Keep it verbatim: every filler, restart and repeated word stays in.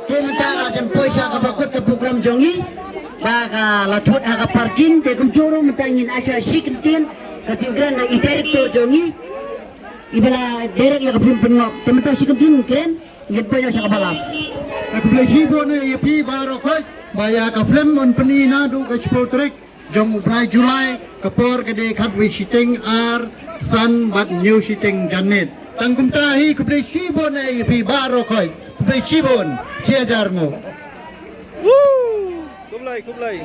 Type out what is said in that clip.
Te mynta ka jan poi sha kaba kut ka program jong ngi. Ba ka la thut ha ka parking, te kumjuh ruh mynta ngin ai sha shi kyntien ka jingkren na i director jong ngi. I ba la direct ïa ka film Pynngop. Te mynta shi kyntien kren, ngin poi noh sha kaba last. Khublei shibun ïa phi baroh khoit, ba ïa ka film yn pyni naduh ka shiphew tarik jong u bnai July, ka por ka dei khatwei shiteng ar san bad hynñiew shiteng janmiet. Tang kumta hi, khublei shibun ïa phi baroh khoit. Khublei shibun, shi hajar nguh. Khublei, khublei.